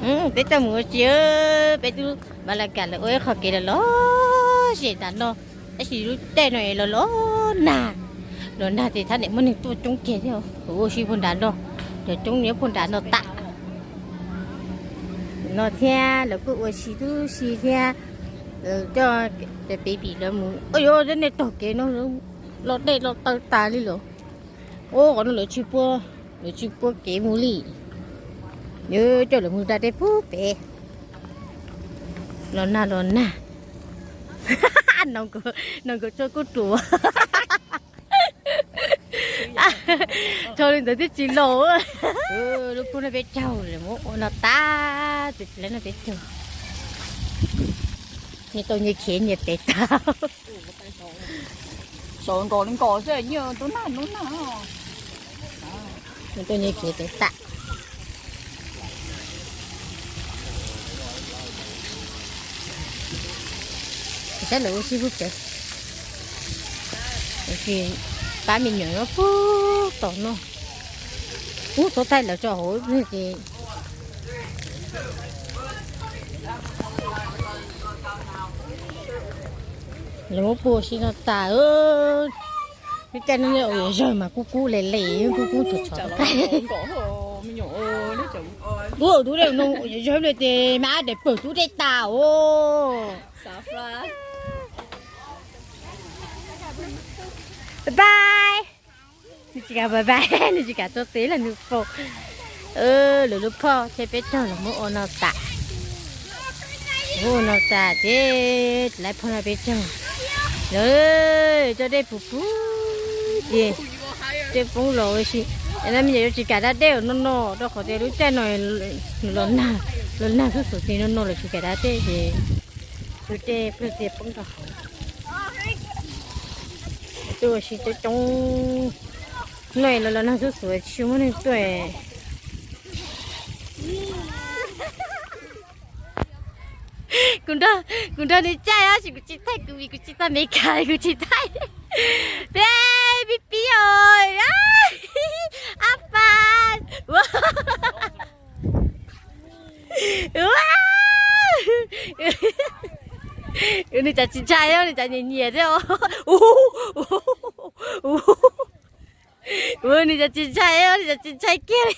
Peb tuaj mus ua si, peb twb npaj las kam lawv ua ib qho kev los los zem tas no, tab sis lub caij no los los nag, los nag ces thab niam muaj neeg tuaj coob kiag thiab, ua si puag nram no, cov coob nyob puag nram no tas. No thiab lawv kuj ua si tib si thiab, coj cov baby lawv mus, yuav tej neeg taug kev no los dej los taw tas li lawm. Ub, qhov no lawv tsis pua, lawv tsis pua kev mus li. Yuav coj lawv mus da dej puag pem. Los nag los nag. No nkawd tso kuj ruam. Thaum li ntawd twb tsis los. Lub pug no peb caug lawm, muab ua no tas, tus tsis lawv no peb caug. Nyias tau nyias khiav nyias pem tas. Saum nkaus li nkaus xwb, nyias tus nag hnub nag. Nyias tau nyias khiav pem tas. Saib lawv ua si pub pem, pab me nyuam nyob pub tom no. Ub, txhob thaij lawv tso hauv ces lawv muab pua si no tas. Lub caij no ua yam zawg mas kub kub le le, kub kub tshov tshov. Ub, tus dej no ua yam zawg le ces mas daim pawg tub dej tas os. Bye bye. Nws tsis kam bye bye, nws tsis kam tuaj teb los nws faus. Lawv lub phoj thiab peb caug los muab ua no tas. Muab ua no tas ces lawv phoj no peb caug. Lawv coj dej puv puv ces dej poob los ua si. No me nyuam yuav tsis kam da dej no no rau qhov tias lub caij no los nag, los nag xub xus ces no no lawv tsis kam da dej ces tus dej plawg tias poob rau hauv. Tuaj ua si coob coob, hnub no los nag xub xus tsis muaj neeg tuaj. Kuv nrog, kuv nrog nws caij tab sis kuv tsis thaij, kuv vim kuv tsis tau Meskas kuv tsis thaij. Peb pib pib os, ab pas. Nws cas tsis ntshai, nws cas nyiam nyiam thiab. Nws cas tsis ntshai, nws cas tsis ntshai kiag li.